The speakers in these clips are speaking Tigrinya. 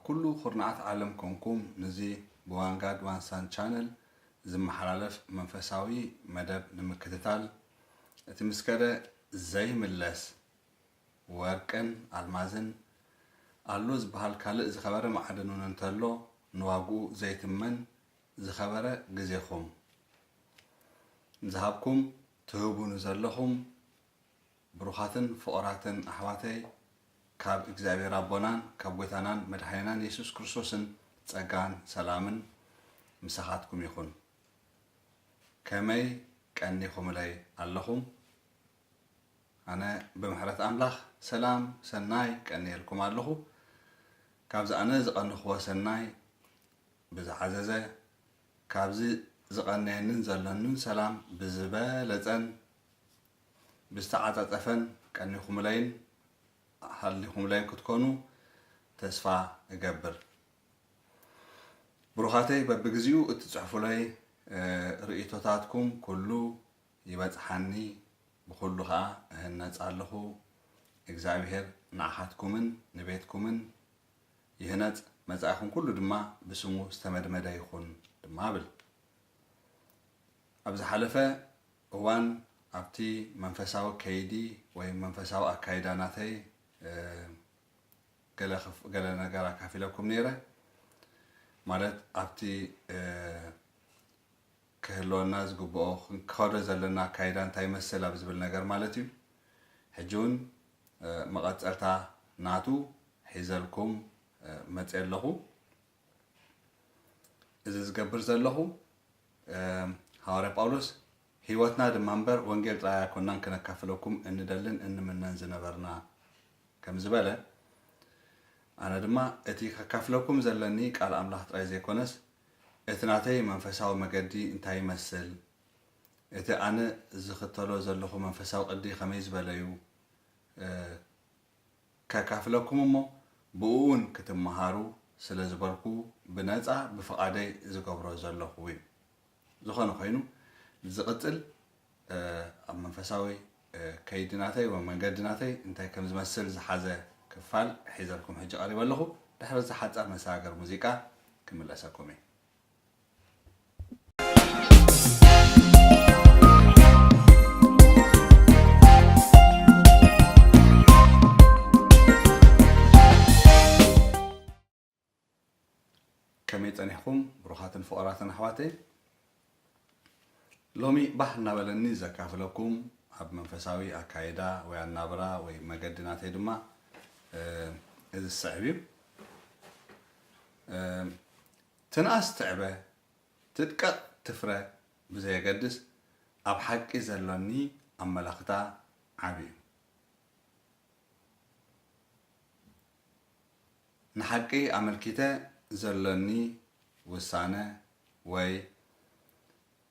ኩሉ ኩርናዓት ዓለም ኮንኩም፣ ነዚ ብዋንጋድ ዋንሳን ቻነል ዝመሓላለፍ መንፈሳዊ መደብ ንምክትታል፣ እቲ ምስ ከደ ዘይምለስ ወርቅን ኣልማዝን ኣሎ ዝበሃል ካልእ ዝኸበረ ማዕድን እውን እንተሎ፣ ንዋግኡ ዘይትመን ዝኸበረ ግዜኹም ዝሃብኩም፣ ትህቡኒ ዘለኹም ብሩኻትን ፍቑራትን ኣሕዋተይ፣ ካብ እግዚኣብሔር ኣቦናን ካብ ጐይታናን መድሓኒናን የሱስ ክርስቶስን ጸጋን ሰላምን ምሳኻትኩም ይኹን። ከመይ ቀኒኹምለይ ኣለኹም? ኣነ ብምሕረት ኣምላኽ ሰላም ሰናይ ቀንየልኩም ኣለኹ። ካብዚ ኣነ ዝቐንኽዎ ሰናይ ብዝዓዘዘ፣ ካብዚ ዝቐነየንን ዘለንን ሰላም ብዝበለጸን ብዝተዓጻጸፈን ቀኒኹምለይን ሃሊኹምለይን ክትኮኑ ተስፋ እገብር። ብሩኻተይ፣ በብግዚኡ እትጽሕፉለይ፣ እ፣ ርእይቶታትኩም ኩሉ ይበጽሓኒ፣ ብኹሉ ኸኣ እህነጽ ኣለኹ። እግዚኣብሄር ንዓኻትኩምን ንቤትኩምን ይህነጽ፣ መጻኢኹም ኩሉ ድማ ብስሙ ዝተመድመደ ይኹን ድማ እብል። ኣብ ዝሓለፈ እዋን ኣብቲ መንፈሳዊ ከይዲ ወይ መንፈሳዊ ኣካይዳ ናተይ፣ እ፣ ገለ ክፍ-፣ ገለ ነገር ኣካፊለኩም ነይረ። ማለት ኣብቲ፣ እ፣ ክህልወና ዝግብኦ፣ ክንከዶ ዘለና ኣካይዳ እንታይ ይመስል ኣብ ዝብል ነገር ማለት እዩ። ሕጂ እውን፣ እ፣ መቐጸልታ ናቱ ሒዘልኩም፣ እ፣ መጽየ ኣለኹ። እዚ ዝገብር ዘለኹ፣ እም፣ ሃዋርያ ጳውሎስ፣ "ህይወትና ድማ እምበር ወንጌል ጥራይ ኣይኮናን ክነካፍለኩም እንደልን እንምነን ዝነበርና" ከም ዝበለ፣ ኣነ ድማ እቲ ከካፍለኩም ዘለኒ ቃል ኣምላኽ ጥራይ ዘይኮነስ፣ እቲ ናተይ መንፈሳዊ መገዲ እንታይ ይመስል፣ እቲ ኣነ ዝኽተሎ ዘለኹ መንፈሳዊ ቅዲ ከመይ ዝበለ እዩ፣ እ፣ ከካፍለኩም እሞ፣ ብእኡ እውን ክትመሃሩ ስለ ዝበልኩ፣ ብነጻ ብፍቓደይ ዝገብሮ ዘለኹ እዩ። ዝኾነ ኮይኑ፣ ዝቕጽል፣ እ፣ ኣብ መንፈሳዊ፣ እ፣ ከይዲ ናተይ ወይ መንገዲ ናተይ እንታይ ከም ዝመስል ዝሓዘ ክፋል ሒዘልኩም ሕጂ ቀሪበ ኣለኹ። ድሕሪ እዚ ሓጻር መሰጋገሪ ሙዚቃ ክምለሰኩም እየ። ከመይ ጸኒሕኩም ብሩኻትን ፍቑራትን ኣሕዋተይ? ሎሚ ባህ እናበለኒ ዘካፍለኩም ኣብ መንፈሳዊ ኣካይዳ ወይ ኣናብራ ወይ መገዲ ናተይ ድማ፣ እ፣ እዚ ዝስዕብ እዩ። እ፣ ትንኣስ ትዕበ፣ ትድቀቕ ትፍረ ብዘየገድስ፣ ኣብ ሓቂ ዘሎኒ ኣመላኽታ ዓቢ እዩ። ንሓቂ ኣመልኪተ ዘሎኒ ውሳነ ወይ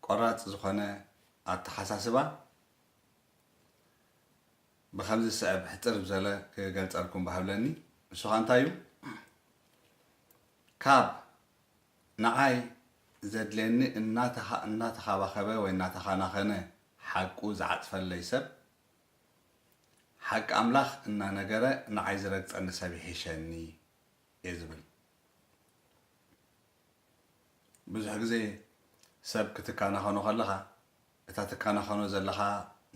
ቆራጽ ዝኾነ ኣተሓሳስባ ብኸምዚ ዝስዕብ ሕጽር ዝበለ ክገልጸልኩም ባህብለኒ። ንሱ ኸኣ እንታይ እዩ? ካብ ንዓይ ዘድልየኒ እናተኻ-፣ እናተኻባኸበ ወይ እናተኻናኸነ ሓቁ ዝዓጽፈለይ ሰብ፣ ሓቂ ኣምላኽ እናነገረ ንዓይ ዝረግጸኒ ሰብ ይሕሸኒ እየ ዝብል። ብዙሕ ግዜ ሰብ ክትካናኸኖ ከለኻ፣ እታ ትካናኸኖ ዘለኻ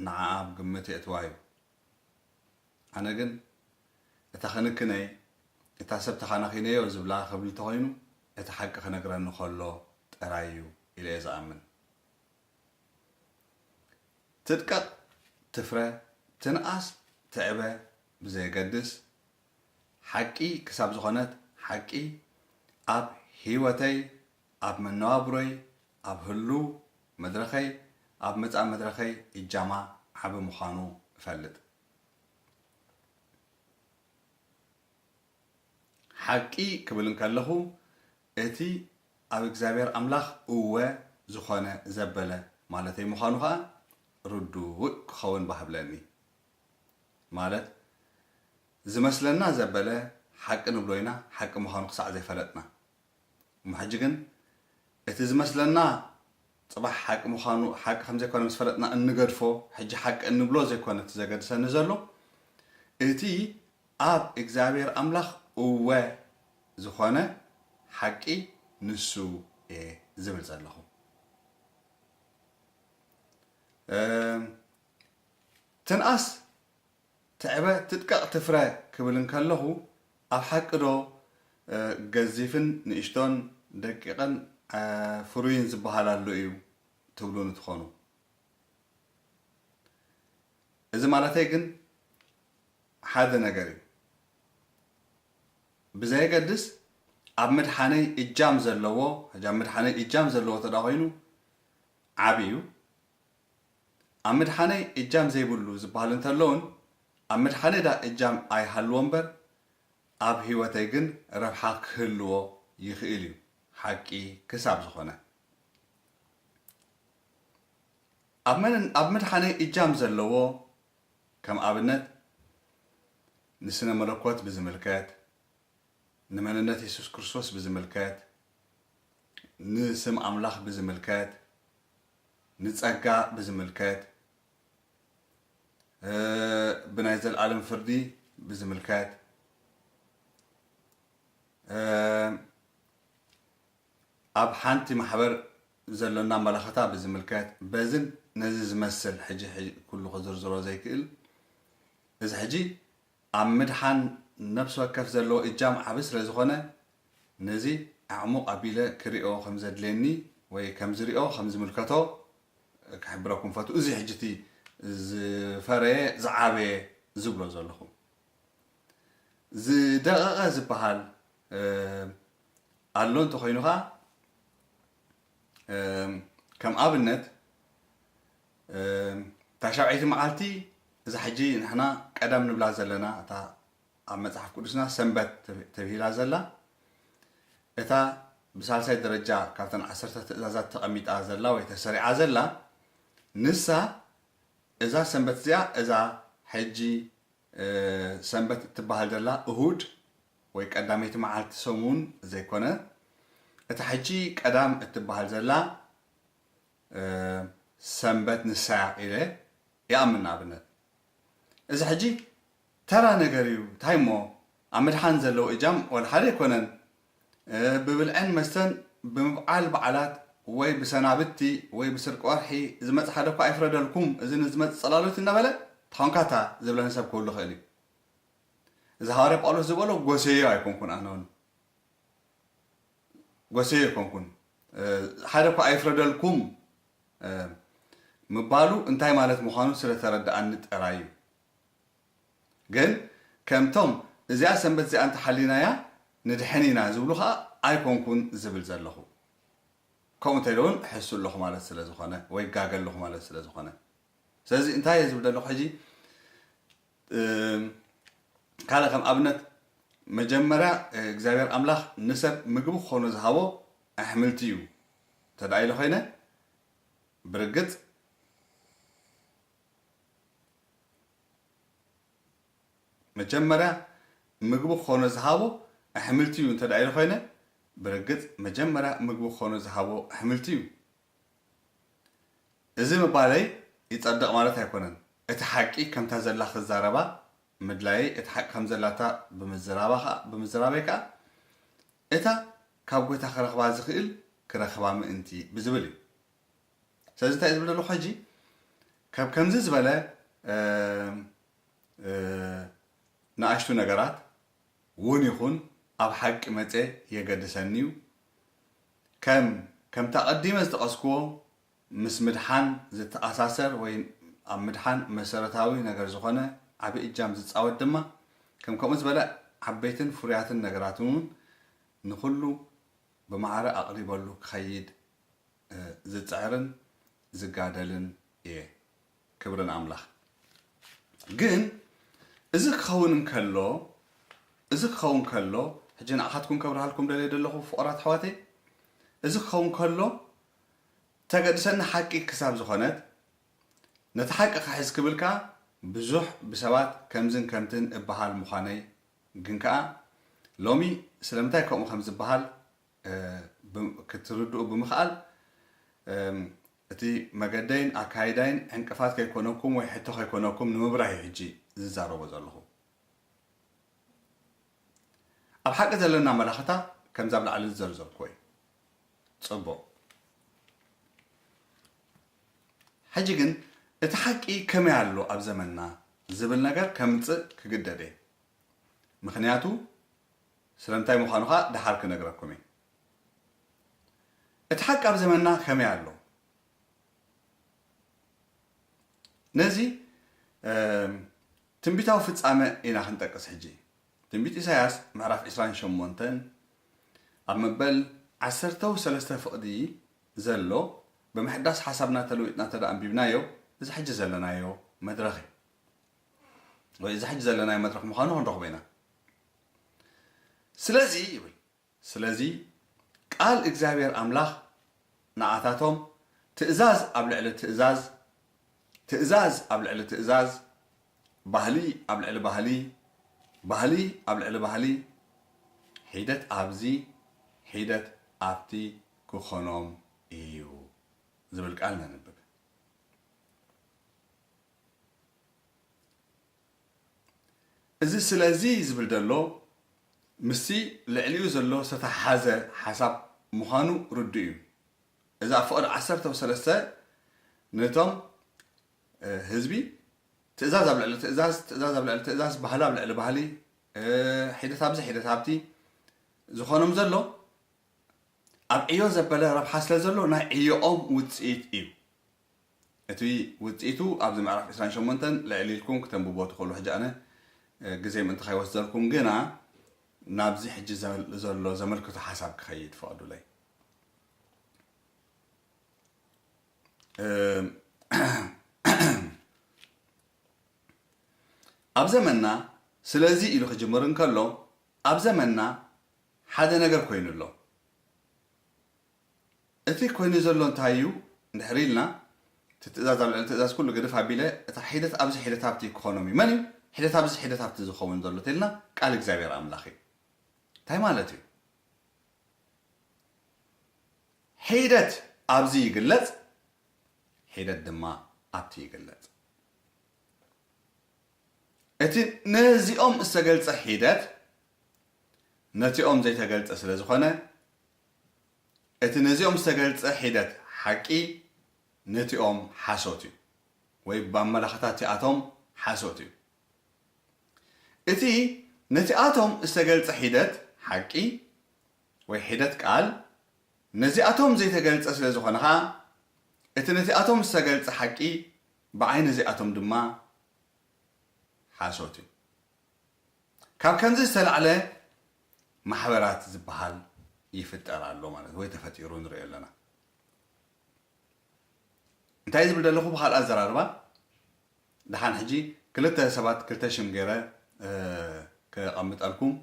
ንዓኣ ኣብ ግምት የእትዋ እዩ። ኣነ ግን እታ ክንክነይ፣ እታ ሰብ ተኻናኺነዮ ዝብላ ክብል እንተኾይኑ፣ እቲ ሓቂ ክነግረኒ ከሎ ጥራይ እዩ ኢለ እየ ዝኣምን። ትድቀቕ ትፍረ፣ ትንኣስ ትዕበ ብዘየገድስ፣ ሓቂ ክሳብ ዝኾነት ሓቂ ኣብ ህይወተይ፣ ኣብ መነባብሮይ፣ ኣብ ህሉው መድረኸይ፣ ኣብ መጻኢ መድረኸይ እጃማ ዓቢ ምዃኑ እፈልጥ። ሓቂ ክብል እንከለኹ፣ እቲ ኣብ እግዚኣብሔር ኣምላኽ እወ ዝኾነ ዘበለ ማለተይ ምዃኑ ኸኣ ርዱእ ክኸውን ባህብለኒ። ማለት፣ ዝመስለና ዘበለ ሓቂ ንብሎ ኢና፣ ሓቂ ምዃኑ ክሳዕ ዘይፈለጥና። እሞ ሕጂ ግን እቲ ዝመስለና ጽባሕ ሓቂ ምዃኑ፣ ሓቂ ከም ዘይኮነ ምስ ፈለጥና እንገድፎ፣ ሕጂ ሓቂ እንብሎ ዘይኮነ እቲ ዘገድሰኒ ዘሎ፣ እቲ ኣብ እግዚኣብሔር ኣምላኽ እወ ዝኾነ ሓቂ ንሱ እየ ዝብል ዘለኹ። እም፣ ትንኣስ፣ ትዕበ፣ ትጥቀቕ፣ ትፍረ ክብል እንከለኹ፣ ኣብ ሓቂ ዶ፣ እ፣ ገዚፍን ንእሽቶን ደቂቕን፣ እ፣ ፍሩይን ዝበሃል ኣሎ እዩ ትብሉኒ ትኾኑ? እዚ ማለተይ ግን ሓደ ነገር እዩ። ብዘየገድስ ኣብ ምድሓነይ እጃም ዘለዎ፣ ሕጂ ኣብ ምድሓነይ እጃም ዘለዎ ተዳ ኮይኑ ዓቢ እዩ። ኣብ ምድሓነይ እጃም ዘይብሉ ዝበሃል እንተሎ እውን ኣብ ምድሓነይ ዳ እጃም ኣይሃልዎ እምበር ኣብ ህይወተይ ግን ረብሓ ክህልዎ ይኽእል እዩ፣ ሓቂ ክሳብ ዝኾነ። ኣብ መን-፣ ኣብ ምድሓነይ እጃም ዘለዎ፣ ከም ኣብነት፣ ንስነ መለኮት ብዝምልከት፣ ንመንነት የሱስ ክርስቶስ ብዝምልከት፣ ንስም ኣምላኽ ብዝምልከት፣ ንጸጋ ብዝምልከት፣ እ፣ ብናይ ዘለኣለም ፍርዲ ብዝምልከት፣ እ፣ ኣብ ሓንቲ ማሕበር ዘሎና መለኸታ ብዝምልከት፣ በዝን ነዚ ዝመስል፣ ሕጂ፣ ሕጂ ኩሉ ክዝርዝሮ ዘይክእል፣ እዚ ሕጂ ኣብ ምድሓን ነፍሲ ወከፍ ዘለዎ እጃም ዓቢ ስለ ዝኾነ፣ ነዚ ኣዕሙቕ ኣቢለ ክሪኦ ከም ዘድልየኒ ወይ ከም ዝሪኦ፣ ከም ዝምልከቶ ክሕብረኩም ፈቱ። እዚ ሕጂ እቲ ዝፈረየ፣ ዝዓበየ ዝብሎ ዘለኹ። ዝደቐቐ ዝበሃል፣ እ፣ ኣሎ እንተኾይኑ ኸዓ፣ እም፣ ከም ኣብነት፣ እም፣ እታ ሻብዐይቲ መዓልቲ፣ እዛ ሕጂ ንሕና ቀዳም ንብላ ዘለና፣ እታ ኣብ መጽሓፍ ቅዱስና ሰንበት ተብ-፣ ተብሂላ ዘላ፣ እታ ብሳልሳይ ደረጃ ካብተን ዓሰርተ ትእዛዛት ተቐሚጣ ዘላ ወይ ተሰሪዓ ዘላ፣ ንሳ፣ እዛ ሰንበት እዚኣ፣ እዛ ሕጂ፣ እ፣ ሰንበት እትበሃል ዘላ እሁድ ወይ ቀዳመይቲ መዓልቲ ሰሙን ዘይኮነ፣ እታ ሕጂ ቀዳም እትበሃል ዘላ፣ እ፣ ሰንበት ንሳ እያ ኢለ ይኣምን። ንኣብነት፣ እዚ ሕጂ ተራ ነገር እዩ። እንታይ እሞ፣ ኣብ ምድሓን ዘለዎ እጃም ወላ ሓደ ኣይኮነን። እ፣ ብብልዕን መስተን፣ ብምብዓል በዓላት፣ ወይ ብሰናብቲ፣ ወይ ብስርቂ ወርሒ ዝመጽእ ሓደ እኳ ኣይፍረደልኩም፣ እዚ ንዝመጽእ ጸላሎት እናበለ፣ ታኾንካታ ዝብለኒ ሰብ ክህሉ ይኽእል እዩ። እዚ ሃዋርያ ጳውሎስ ዝበሎ ጎሰዮ ኣይኮንኩን፣ ኣነ እውን ጎሰዮ ኣይኮንኩን። እ፣ ሓደ እኳ ኣይፍረደልኩም፣ እ፣ ምባሉ እንታይ ማለት ምዃኑ ስለ ተረድኣኒ ጥራይ እዩ። ግን ከምቶም እዚኣ ሰንበት እዚኣ እንተሓሊናያ ንድሕን ኢና ዝብሉ ኸዓ ኣይኮንኩን ዝብል ዘለኹ። ከምኡ እንተኢለ እውን ሕሱ ኣለኹ ማለት ስለ ዝኾነ ወይ ጋገ ኣለኹ ማለት ስለ ዝኾነ። ስለዚ እንታይ እየ ዝብል ዘለኹ ሕጂ? እም፣ ካልእ ከም ኣብነት መጀመርያ፣ እ፣ እግዚኣብሔር ኣምላኽ ንሰብ ምግቢ ክኾኖ ዝሃቦ ኣሕምልቲ እዩ እንተ ደኣ ኢለ ኮይነ፣ ብርግጽ መጀመርያ ምግቢ ክኾኖ ዝሃቦ ኣሕምልቲ እዩ እንተ ደኣ ኢለ ኮይነ፣ ብርግጽ መጀመርያ ምግቢ ክኾኖ ዝሃቦ ኣሕምልቲ እዩ። እዚ ምባለይ ይጸድቕ ማለት ኣይኮነን። እቲ ሓቂ ከምታ ዘላ ክዛረባ ምድላየይ፣ እቲ ሓቂ ከም ዘላታ ብምዝራባ ከኣ፣ ብምዝራበይ ከኣ፣ እታ ካብ ጐይታ ክረኽባ ዝኽእል ክረኽባ ምእንቲ ብዝብል እዩ። ስለዚ እንታይ እዩ ዝብል ዘለኹ ሕጂ? ካብ ከምዚ ዝበለ፣ እ፣ እ፣ ንኣሽቱ ነገራት እውን ይኹን ኣብ ሓቂ መጸ የገድሰኒ እዩ። ከም፣ ከምታ ቀዲመ ዝጠቐስክዎ ምስ ምድሓን ዝተኣሳሰር ወይ ኣብ ምድሓን መሰረታዊ ነገር ዝኾነ ዓቢ እጃም ዝጻወት ድማ ከም ከምኡ ዝበለ ዓበይትን ፍሩያትን ነገራት እውን ንኹሉ ብማዕረ ኣቕሪበሉ ክኸይድ፣ እ፣ ዝጽዕርን ዝጋደልን እየ። ክብሪ ንኣምላኽ። ግን እዚ ክኸውን እንከሎ፣ እዚ ክኸውን ከሎ፣ ሕጂ ንኣኻትኩም ከብርሃልኩም ደልየ ዘለኹ ፍቑራት ኣሕዋተይ፣ እዚ ክኸውን ከሎ፣ ተገድሰኒ ሓቂ ክሳብ ዝኾነት፣ ነቲ ሓቂ ክሕዝ ክብል ከኣ ብዙሕ ብሰባት ከምዝን ከምትን እበሃል ምዃነይ፣ ግን ከኣ ሎሚ ስለምንታይ ከምኡ ከም ዝበሃል፣ እ፣ ብ-፣ ክትርድኡ ብምኽኣል፣ እም፣ እቲ መገደይን ኣካይዳይን ዕንቅፋት ከይኮነኩም ወይ ሕቶ ከይኮነኩም ንምብራህ እዩ ሕጂ ዝዛረቦ ዘለኹ። ኣብ ሓቂ ዘለና መላኽታ ከምዚ ኣብ ላዕሊ ዝዘርዘርኩዎ እዩ። ጽቡቕ። ሕጂ ግን እቲ ሓቂ ከመይ ኣሎ ኣብ ዘመንና ዝብል ነገር ከምጽእ ክግደድ እየ። ምኽንያቱ ስለምንታይ ምዃኑ ኸኣ ደሓር ክነግረኩም እየ። እቲ ሓቂ ኣብ ዘመንና ከመይ ኣሎ? ነዚ፣ እም፣ ትንቢታዊ ፍጻመ ኢና ክንጠቅስ ሕጂ። ትንቢት ኢሳያስ ምዕራፍ ዕስራን ሸሞንተን ኣብ መበል ዓሰርተው ሰለስተ ፍቕዲ ዘሎ ብምሕዳስ ሓሳብና ተለዊጥና እንተ ደኣ ኣንቢብናዮ፣ እዚ ሕጂ ዘለናዮ መድረኽ እዩ። ወይ እዚ ሕጂ ዘለናዮ መድረኽ ምዃኑ ክንረኽቦ ኢና። ስለዚ ይብል፣ ስለዚ ቃል እግዚኣብሔር ኣምላኽ ንዓታቶም ትእዛዝ ኣብ ልዕሊ ትእዛዝ፣ ትእዛዝ ኣብ ልዕሊ ትእዛዝ፣ ባህሊ ኣብ ልዕሊ ባህሊ፣ ባህሊ ኣብ ልዕሊ ባህሊ፣ ሒደት ኣብዚ፣ ሒደት ኣብቲ ክኾኖም እዩ ዝብል ቃል ነንብብ። እዚ ስለዚ ዝብል ዘሎ ምስቲ ልዕሊኡ ዘሎ ዝተተሓሓዘ ሓሳብ ምዃኑ ርዱእ እዩ። እዚ ኣብ ፍቕዲ ዓሰርተ ሰለስተ ነቶም፣ እ፣ ህዝቢ ትእዛዝ ኣብ ልዕሊ ትእዛዝ፣ ትእዛዝ ኣብ ልዕሊ ትእዛዝ፣ ባህሊ ኣብ ልዕሊ ባህሊ፣ እ፣ ሒደት ኣብዚ ሒደት ኣብቲ ዝኾኖም ዘሎ ኣብ ዕዮ ዘበለ ረብሓ ስለ ዘሎ ናይ ዕዮኦም ውጽኢት እዩ። እቲ ውጽኢቱ ኣብዚ ምዕራፍ ዕስራን ሸሞንተን ልዕል ኢልኩም ክተንብቦ ትኽእሉ። ሕጂ ኣነ፣ እ፣ ግዜ ምእንቲ ከይወስደልኩም ግና ናብዚ ሕጂ ዘ-፣ ዘሎ ዘመልክቶ ሓሳብ ክኸይድ ፍቐዱለይ። እ፣ ኣብ ዘመንና ስለዚ ኢሉ ክጅምር እንከሎ፣ ኣብ ዘመንና ሓደ ነገር ኮይኑ ኣሎ። እቲ ኮይኑ ዘሎ እንታይ እዩ እንድሕር ኢልና፣ እቲ ትእዛዝ ኣብ ልዕሊ ትእዛዝ ኩሉ ገደፍ ኣቢለ፣ እታ ሒደት ኣብዚ ሒደት ኣብቲ ክኾኖም እዩ። መን እዩ ሒደት ኣብዚ ሒደት ኣብቲ ዝኸውን ዘሎ ተልና? ቃል እግዚኣብሔር ኣምላኽ እዩ። እንታይ ማለት እዩ? ሒደት ኣብዚ ይግለጽ፣ ሒደት ድማ ኣብቲ ይግለጽ። እቲ ነዚኦም ዝተገልጸ ሒደት ነቲኦም ዘይተገልጸ ስለ ዝኾነ፣ እቲ ነዚኦም ዝተገልጸ ሒደት ሓቂ ነቲኦም ሓሶት እዩ፣ ወይ ብኣመላኽታ እቲኣቶም ሓሶት እዩ። እቲ ነቲኣቶም ዝተገልጸ ሒደት ሓቂ ወይ ሒደት ቃል ነዚኣቶም ዘይተገልጸ ስለ ዝኾነ ኸኣ፣ እቲ ነቲኣቶም ዝተገልጸ ሓቂ ብዓይኒ እዚኣቶም ድማ ሓሶት እዩ። ካብ ከምዚ ዝተላዕለ ማሕበራት ዝበሃል ይፍጠር ኣሎ ማለት ወይ ተፈጢሩ ንሪኦ ኣለና። እንታይ ዝብል ዘለኹ ብኻልእ ኣዘራርባ፣ ደሓን ሕጂ ክልተ ሰባት ክልተ ሽም ገይረ፣ እ፣ ከቐምጠልኩም፣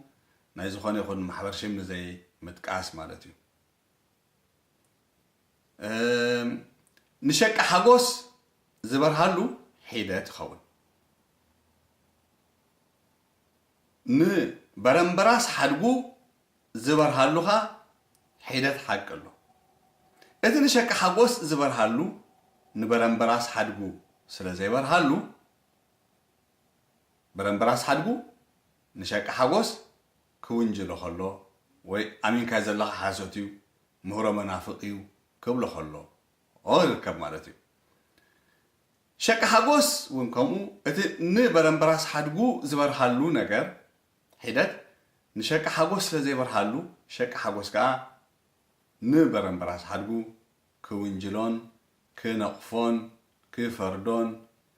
ናይ ዝኾነ ይኹን ማሕበር ሽም ንዘይ ምጥቃስ ማለት እዩ። እም፣ ንሸቂ ሓጎስ ዝበርሃሉ ሒደት ይኸውን። ንበረምበራስ ሓድጉ ዝበርሃሉ ኸኣ ሒደት ሓቂ ኣሎ። እቲ ንሸቂ ሓጎስ ዝበርሃሉ ንበረምበራስ ሓድጉ ስለ ዘይበርሃሉ፣ በረምበራስ ሓድጉ ንሸቂ ሓጎስ ክውንጅሎ ከሎ፣ ወይ ኣሚንካዮ ዘለኻ ሓሶት እዩ፣ ምህሮ መናፍቕ እዩ ክብሎ ከሎ፣ ኦ ይርከብ ማለት እዩ። ሸቂ ሓጎስ እውን ከምኡ፣ እቲ ንበረምበራስ ሓድጉ ዝበርሃሉ ነገር ሒደት ንሸቂ ሓጎስ ስለ ዘይበርሃሉ፣ ሸቂ ሓጎስ ከኣ ንበረምበራስ ሓድጉ ክውንጅሎን ክነቕፎን ክፈርዶን፣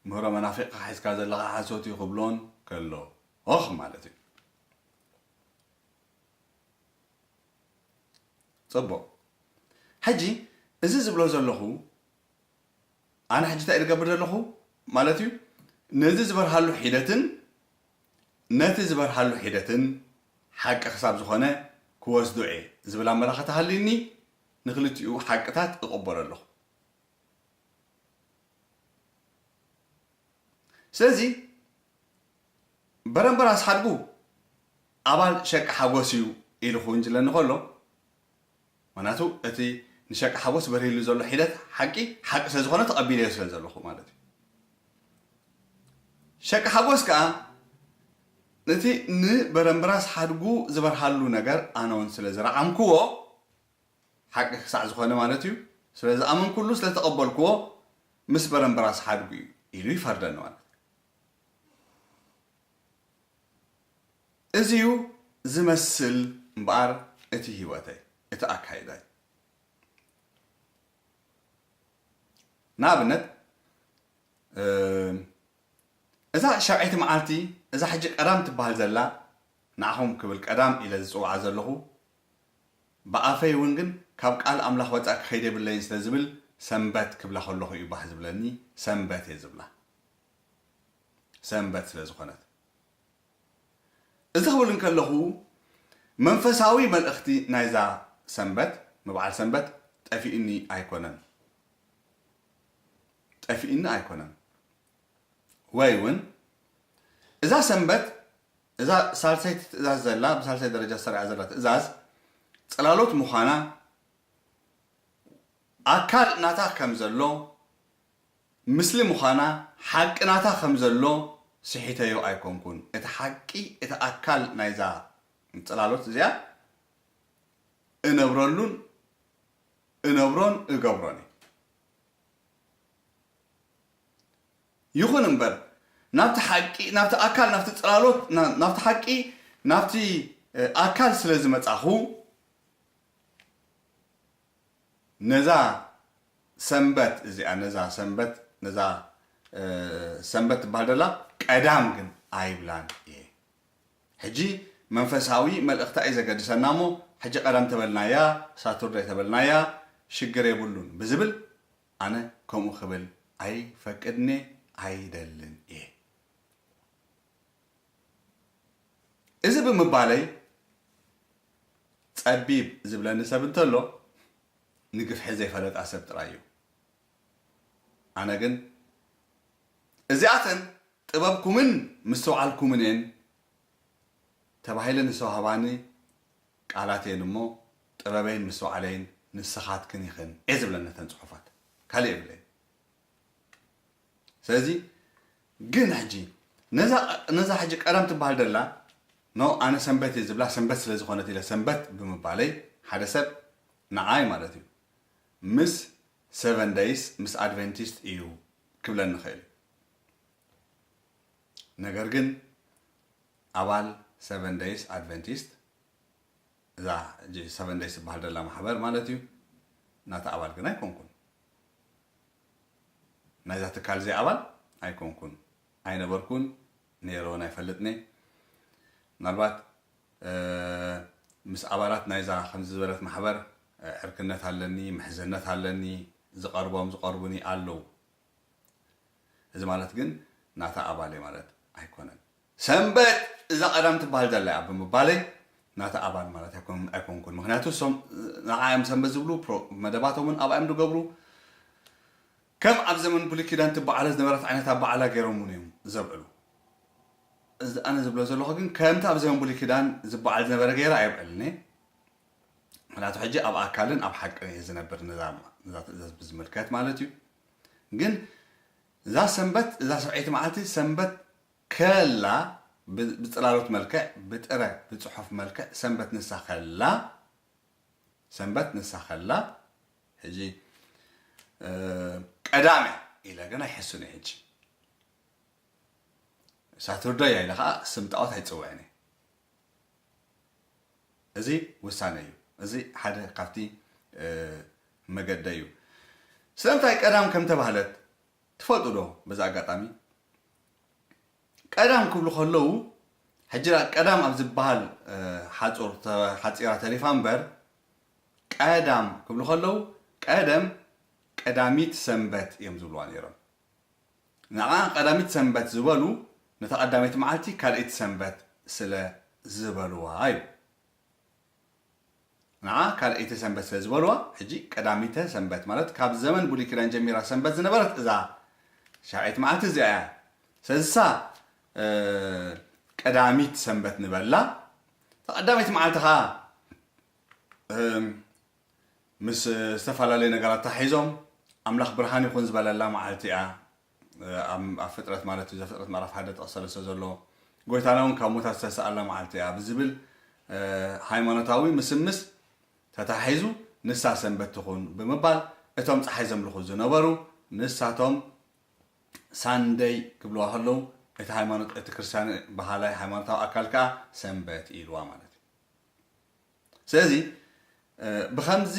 ምህሮ መናፊቕካ ሒዝካ ዘለኻ ሓሶት እዩ ክብሎን ከሎ፣ ኦኽ ማለት እዩ። ጽቡቕ። ሕጂ እዚ ዝብሎ ዘለኹ፣ ኣነ ሕጂ እንታይ ዝገብር ዘለኹ ማለት እዩ፣ ነዚ ዝበርሃሉ ሒደትን ነቲ ዝበርሃሉ ሒደትን ሓቂ ክሳብ ዝኾነ ክወስዶ እየ ዝብል ኣመላኽታ ሃልዩኒ፣ ንክልቲኡ ሓቅታት እቕበሎ ኣለኹ። ስለዚ በረምበራስ ሓድጉ ኣባል ሸቂ ሓጎስ እዩ ኢሉ ክውንጅለኒ ከሎ፣ ምኽንያቱ እቲ ንሸቂ ሓጎስ በሪህሉ ዘሎ ሒደት ሓቂ፣ ሓቂ ስለ ዝኾነ ተቐቢለዮ ስለ ዘለኹ ማለት እዩ። ሸቂ ሓጎስ ከኣ ነቲ ንበረምብራስ ሓድጉ ዝበርሃሉ ነገር ኣነ እውን ስለ ዝረዓምክዎ፣ ሓቂ ክሳዕ ዝኾነ ማለት እዩ፣ ስለ ዝኣመንኩሉ፣ ስለ ተቐበልክዎ፣ ምስ በረምብራስ ሓድጉ እዩ ኢሉ ይፈርደኒ ማለት እዩ። እዚ እዩ ዝመስል እምበኣር እቲ ህይወተይ፣ እቲ ኣካይዳይ። ንኣብነት፣ እዛ ሻብዐይቲ መዓልቲ፣ እዛ ሕጂ ቀዳም ትበሃል ዘላ፣ ንዓኹም ክብል ቀዳም ኢለ ዝጽውዓ ዘለኹ፣ ብኣፈይ እውን ግን ካብ ቃል ኣምላኽ ወጻእ ክኸይድ የብለይን ስለ ዝብል፣ ሰንበት ክብላ ከለኹ እዩ ባህ ዝብለኒ፣ ሰንበት እየ ዝብላ። ሰንበት ስለ ዝኾነት። እዚ ክብል እንከለኹ፣ መንፈሳዊ መልእኽቲ ናይዛ ሰንበት፣ ምብዓል ሰንበት ጠፊእኒ ኣይኮነን። ጠፊእኒ ኣይኮነን። ወይ እውን እዛ ሰንበት፣ እዛ ሳልሰይቲ ትእዛዝ ዘላ፣ ብሳልሳይ ደረጃ ዝተርኣ ዘላ ትእዛዝ፣ ጽላሎት ምዃና፣ ኣካል ናታ ከም ዘሎ፣ ምስሊ ምዃና፣ ሓቂ ናታ ከም ዘሎ ስሒተዮ ኣይኮንኩን። እቲ ሓቂ፣ እቲ ኣካል ናይዛ ጽላሎት እዚኣ እነብረሉን፣ እነብሮን እገብሮን እየ። ይኹን እምበር፣ ናብቲ ሓቂ፣ ናብቲ ኣካል፣ ናብቲ ጽላሎት፣ ና-፣ ናብቲ ሓቂ፣ ናብቲ፣ እ፣ ኣካል ስለ ዝመጻኹ፣ ነዛ ሰንበት እዚኣ፣ ነዛ ሰንበት፣ ነዛ፣ እ፣ ሰንበት ትበሃል ዘላ ቀዳም ግን ኣይብላን እየ። ሕጂ መንፈሳዊ መልእኽታ እዩ ዘገድሰና እሞ፣ ሕጂ ቀዳም ተበልናያ፣ ሳቱርዳይ ተበልናያ፣ ሽግር የብሉን ብዝብል፣ ኣነ ከምኡ ክብል ኣይፈቅድን እየ፣ ኣይደልን እየ። እዚ ብምባለይ ጸቢብ ዝብለኒ ሰብ እንተሎ፣ ንግፍሒ ዘይፈለጣ ሰብ ጥራይ እዩ። ኣነ ግን እዚኣተን ጥበብኩምን ምስትውዓልኩምን እየን ተባሂለን ዝተዋህባኒ ቃላት እየን እሞ፣ ጥበበይን ምስትውዓለይን ንስኻትክን ኢኽን እየ ዝብለን ነተን ጽሑፋት። ካልእ የብለይን። ስለዚ ግን ሕጂ ነዛ፣ ነዛ ሕጂ ቀዳም ትበሃል ዘላ፣ ኖ፣ ኣነ ሰንበት እየ ዝብላ፣ ሰንበት ስለ ዝኾነት ኢለ ሰንበት ብምባለይ፣ ሓደ ሰብ ንዓይ ማለት እዩ፣ ምስ ሰቨን ደይስ፣ ምስ ኣድቨንቲስት እዩ ክብለኒ ይኽእል እዩ። ነገር ግን ኣባል ሰቨን ደይስ ኣድቨንቲስት፣ እዛ ሕጂ ሰቨን ደይስ ዝበሃል ዘላ ማሕበር ማለት እዩ፣ ናታ ኣባል ግን ኣይኮንኩን። ናይዛ ትካል እዚኣ ኣባል ኣይኮንኩን፣ ኣይነበርኩን፣ ነይረ እውን ኣይፈልጥን እየ። ምናልባት፣ እ፣ ምስ ኣባላት ናይዛ ከምዚ ዝበለት ማሕበር፣ እ፣ ዕርክነት ኣለኒ፣ ምሕዝነት ኣለኒ፣ ዝቐርቦም ዝቐርቡኒ ኣለዉ። እዚ ማለት ግን ናታ ኣባል እየ ማለት ኣይኮነን። ሰንበት እዛ ቀዳም ትበሃል ዘላ እያ ብምባለይ ናታ ኣባል ማለት ኣይኮን-፣ ኣይኮንኩን። ምኽንያቱ እሶም ንዓ እዮም ሰንበት ዝብሉ፣ ፕሮ-፣ መደባቶም እውን ኣብኣ እዮም ዝገብሩ። ከም ኣብ ዘመን ብሉይ ኪዳን ትበዓሎ ዝነበረት ዓይነት ኣበዓላ ገይሮም እውን እዮም ዘብዕሉ። እዚ ኣነ ዝብሎ ዘለኹ ግን ከምቲ ኣብ ዘመን ብሉይ ኪዳን ዝበዓል ዝነበረ ገይረ ኣየብዕልን እየ። ምኽንያቱ ሕጂ ኣብ ኣካልን ኣብ ሓቅን እየ ዝነብር፣ ነዛ፣ ነዛ ትእዛዝ ብዝምልከት ማለት እዩ። ግን እዛ ሰንበት፣ እዛ ሰብዐይቲ መዓልቲ ሰንበት ከላ፣ ብ-፣ ብጽላሎት መልክዕ፣ ብጥረ፣ ብጽሑፍ መልክዕ ሰንበት ንሳ ከላ፣ ሰንበት ንሳ ከላ፣ ሕጂ፣ እ፣ ቀዳም እያ ኢለ ግን ኣይሕሱን እየ። ሕጂ ሳቱርዳይ እያ ኢለ ኸዓ ስም ጣዖት ኣይጽውዕን እየ። እዚ ውሳነ እዩ። እዚ ሓደ ካብቲ፣ እ፣ መገደይ እዩ። ስለምንታይ ቀዳም ከም ተባህለት ትፈልጡ ዶ? በዚ ኣጋጣሚ ቀዳም ክብሉ ከለዉ፣ ሕጂ ደኣ ቀዳም ኣብ ዝበሃል፣ እ፣ ሓጹር ተ-፣ ሓጺራ ተሪፋ እምበር፣ ቀዳም ክብሉ ከለዉ፣ ቀደም ቀዳሚት ሰንበት እዮም ዝብልዋ ነይሮም። ንዓ ቀዳሚት ሰንበት ዝበሉ፣ ነታ ቀዳመይቲ መዓልቲ ካልኣይቲ ሰንበት ስለ ዝበልዋ እዩ። ንዓ ካልኣይቲ ሰንበት ስለ ዝበልዋ፣ ሕጂ ቀዳሚተ ሰንበት ማለት ካብ ዘመን ብሉይ ኪዳን ጀሚራ ሰንበት ዝነበረት እዛ ሻብዐይቲ መዓልቲ እዚኣ እያ። ስለዚ እሳ፣ እ፣ ቀዳሚት ሰንበት ንበላ። እታ ቀዳመይቲ መዓልቲ ኸዓ፣ እም፣ ምስ ዝተፈላለዩ ነገራት ተታሒዞም ኣምላኽ ብርሃን ይኹን ዝበለላ መዓልቲ እያ። ኣብ፣ ኣብ ፍጥረት ማለት እዩ፣ ዘፍጥረት ምዕራፍ ሓደ ጥቕሲ ሰለስተ ዘሎ። ጎይታና እውን ካብ ሙታት ዝተሰኣላ መዓልቲ እያ ብዝብል ሃይማኖታዊ ምስምስ ተታሒዙ ንሳ ሰንበት ትኹን ብምባል እቶም ፀሓይ ዘምልኹ ዝነበሩ ንሳቶም ሳንደይ ክብልዋ ከለዉ እቲ ሃይማኖት እቲ ክርስትያን በሃላይ ሃይማኖታዊ ኣካል ከዓ ሰንበት ኢልዋ ማለት እዩ። ስለዚ ብኸምዚ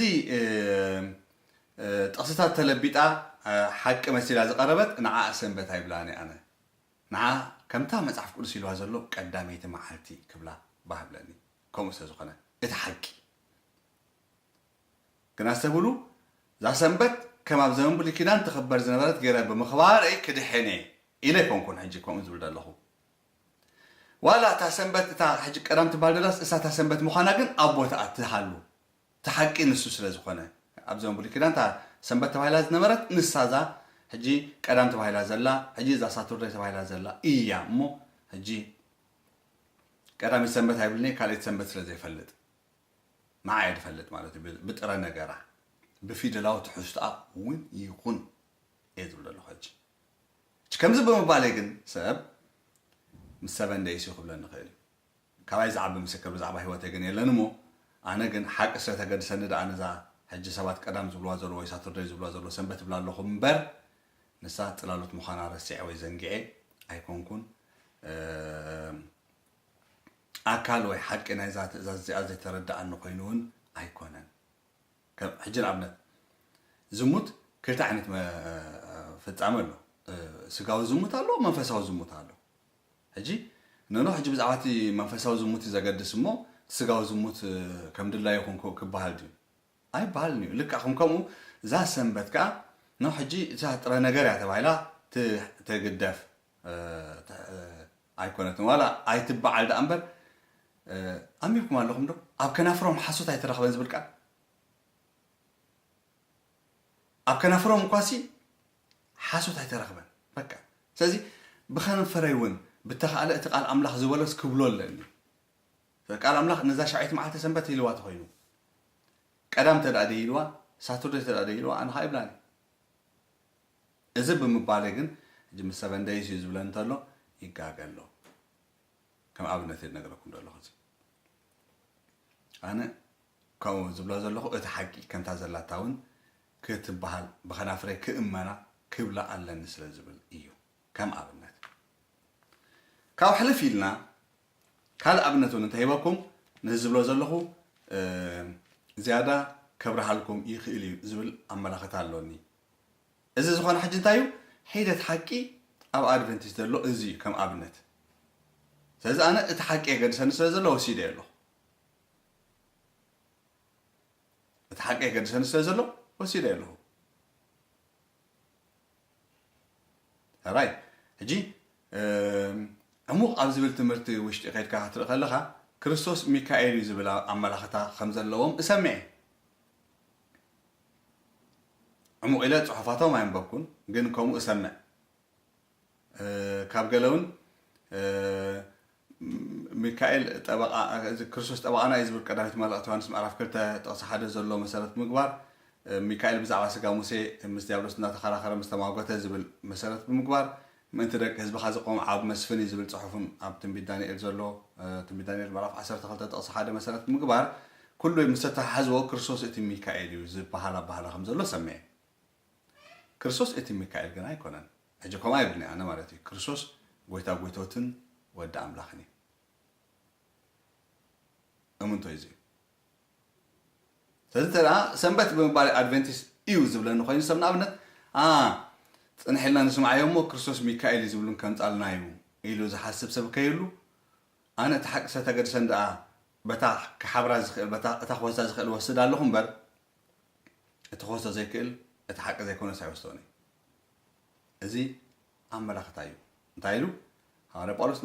ጥቕስታት ተለቢጣ ሓቂ መሲላ ዝቐረበት ንዓ ሰንበት ኣይብላን ኣነ። ንዓ ከምታ መጽሓፍ ቅዱስ ኢልዋ ዘሎ ቀዳመይቲ መዓልቲ ክብላ ባህብለኒ። ከምኡ ስለ ዝኾነ እቲ ሓቂ ግን ኣስተብህሉ፣ እዛ ሰንበት ከም ኣብ ዘመን ብሉይ ኪዳን ትኽበር ዝነበረት ገይረ ብምኽባረይ ክድሕን እየ ኢለ ኣይኮንኩን ሕጂ ከምኡ ዝብል ዘለኹ። ዋላ እታ ሰንበት እታ ሕጂ ቀዳም ትበሃል ደላስ እሳ እታ ሰንበት ምዃና ግን ኣብ ቦታኣ ትሃሉ። እቲ ሓቂ ንሱ ስለ ዝኾነ ኣብ ዘመን ብሉይ ኪዳን እታ ሰንበት ተባሂላ ዝነበረት ንሳ እዛ ሕጂ ቀዳም ተባሂላ ዘላ ሕጂ እዛ ሳቱርዳይ ተባሂላ ዘላ እያ እሞ ሕጂ ቀዳሚት ሰንበት ኣይብልኒ ካልኣይቲ ሰንበት ስለ ዘይፈልጥ ንዓ እየ ዝፈልጥ ማለት እዩ። ብጥረ ነገራ ብፊደላዊ ትሕዝቶኣ እውን ይኹን እየ ዝብል ዘለኹ ሕጂ ከምዚ ብምባለይ ግን ሰብ ምስ ሰበን ደይስ ክብለኒ ይኽእል እዩ። ካባይ ዝዓቢ ምስክር ብዛዕባ ህይወተይ ግን የለን እሞ ኣነ ግን ሓቂ ስለተገድሰኒ ደኣ ነዛ ሕጂ ሰባት ቀዳም ዝብልዋ ዘለዉ ወይ ሳቱርደይ ዝብልዋ ዘለዉ ሰንበት እብላ ኣለኹ እምበር ንሳ ጽላሎት ምዃና ረሲዐ ወይ ዘንጊዐ ኣይኮንኩን። ኣካል ወይ ሓቂ ናይዛ ትእዛዝ እዚኣ ዘይተረድኣኒ ኮይኑ እውን ኣይኮነን። ሕጂ ንኣብነት ዝሙት ክልተ ዓይነት ፍጻመ ኣሎ። ስጋዊ ዝሙት ኣሎ፣ መንፈሳዊ ዝሙት ኣሎ። ሕጂ ንኖ ሕጂ ብዛዕባ እቲ መንፈሳዊ ዝሙት እዩ ዘገድስ እሞ እቲ ስጋዊ ዝሙት ከም ድላዩ ይኹን ክበሃል ድዩ? ኣይበሃልን እዩ። ልክዕ ከም ከምኡ እዛ ሰንበት ከዓ ኖ ሕጂ እዛ ጥረ ነገር እያ ተባሂላ ትግደፍ ኣይኮነትን ዋላ ኣይትበዓል ደኣ እምበር ኣንቢብኩም ኣለኹም ዶ ኣብ ከናፍሮም ሓሶት ኣይተረኽበን ዝብል ቃል ኣብ ከናፍሮም እኳሲ ሓሶት ኣይተረኽበን በቃ ስለዚ ብኸንፈረይ እውን ብተኻእለ እቲ ቃል ኣምላኽ ዝበሎስ ክብሎ ኣለኒ ቃል ኣምላኽ ነዛ ሻዒት መዓልቲ ሰንበት ኢልዋ ተኾይኑ ቀዳም ተደኣ ደይልዋ ሳቱርደይ ተደኣ ደይልዋ ኣነ ኸዓ ይብላኒ እዚ ብምባለይ ግን ሕጂ ምስ ሰበን ደይስ እዩ ዝብለኒ እንተሎ ይጋገ ኣሎ ከም ኣብነት እየ ዝነግረኩም ዘለኹ እዚ ኣነ ከምኡ ዝብሎ ዘለኹ እቲ ሓቂ ከምታ ዘላታ እውን ክትበሃል ብኸናፍረይ ክእመና ክብላ ኣለኒ ስለ ዝብል እዩ ከም ኣብነት ካብ ሕልፍ ኢልና ካልእ ኣብነት እውን እንተሂበኩም ነዚ ዝብሎ ዘለኹ ዝያዳ ከብርሃልኩም ይኽእል እዩ ዝብል ኣመላኽታ ኣሎኒ እዚ ዝኾነ ሕጂ እንታይ እዩ ሒደት ሓቂ ኣብ ኣድቨንቲስት ዘሎ እዚ እዩ ከም ኣብነት ስለዚ ኣነ እቲ ሓቂ የገድሰኒ ስለ ዘሎ ወሲደ ኣለኹ እቲ ሓቂ የገድሰኒ ስለ ዘሎ ወሲደ ኣለኹ ራይ ሕጂ ዕሙቕ ኣብ ዝብል ትምህርቲ ውሽጢ ከድካ ክትርኢ ከለኻ ክርስቶስ ሚካኤል እዩ ዝብል ኣመላኽታ ከም ዘለዎም እሰምዕ ዕሙቕ ኢለ ፅሑፋቶም ኣየንበብኩን ግን ከምኡ እሰምዕ ካብ ገለ እውን ሚካኤል ጠበቃ እዚ ክርስቶስ ጠበቃና እዩ ዝብል ቀዳሚት መልእክቲ ዮሃንስ ምዕራፍ ክልተ ጥቕሲ ሓደ ዘሎ መሰረት ምግባር ሚካኤል ብዛዕባ ስጋ ሙሴ ምስ ዲያብሎስ እናተኸራኸረ ምስ ተማጎተ ዝብል መሰረት ብምግባር ምእንቲ ደቂ ህዝብኻ ዝቆም ዓብ መስፍን እዩ ዝብል ፅሑፍን ኣብ ትንቢት ዳንኤል ዘሎ ትንቢት ዳንኤል ምዕራፍ ዓሰርተ ክልተ ጥቕሲ ሓደ መሰረት ብምግባር ኩሉ ምስ ተተሓሕዝዎ ክርስቶስ እቲ ሚካኤል እዩ ዝበሃል ኣባህላ ከም ዘሎ ሰሚዐ ክርስቶስ እቲ ሚካኤል ግን ኣይኮነን ሕጂ ከምኡ ኣይብልኒ ኣነ ማለት እዩ ክርስቶስ ጎይታ ጎይቶትን ወዲ ኣምላኽን እዩ እምንቶ እዩ ስለዚ እንተ ሰንበት ብምባል ኣድቨንቲስት እዩ ዝብለኒ ኮይኑ ሰብ ንኣብነት ፅንሕ ኢልና ንስምዓዮ እሞ ክርስቶስ ሚካኤል እዩ ዝብሉን ከምፃልና እዩ ኢሉ ዝሓስብ ሰብ ከይህሉ ኣነ እቲ ሓቂ ስለተገድሰን ደኣ በታ ክሓብራ ዝኽእል በታ እታ ክወስዳ ዝኽእል ወስድ ኣለኹ እምበር እቲ ክወስዶ ዘይክእል እቲ ሓቂ ዘይኮነስ ኣይወስዶን እዩ እዚ ኣመላኽታ እዩ እንታይ ኢሉ ሃዋርያ ጳውሎስ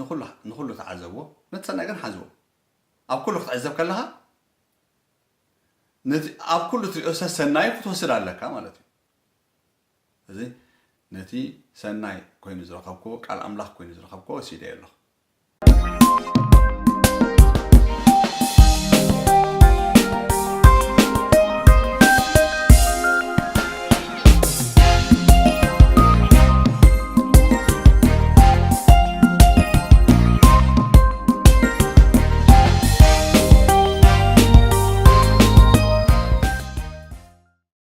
ንኹሉ ተዓዘብዎ ነቲ ሰናይ ግን ሓዝዎ ኣብ ኩሉ ክትዕዘብ ከለኻ ነቲ ኣብ ኩሉ ትሪኦ ሰሰናዩ ክትወስድ ኣለካ ማለት እዩ እዚ ነቲ ሰናይ ኮይኑ ዝረኸብክዎ ቃል ኣምላኽ ኮይኑ ዝረኸብክዎ ወሲደ ኣለኹ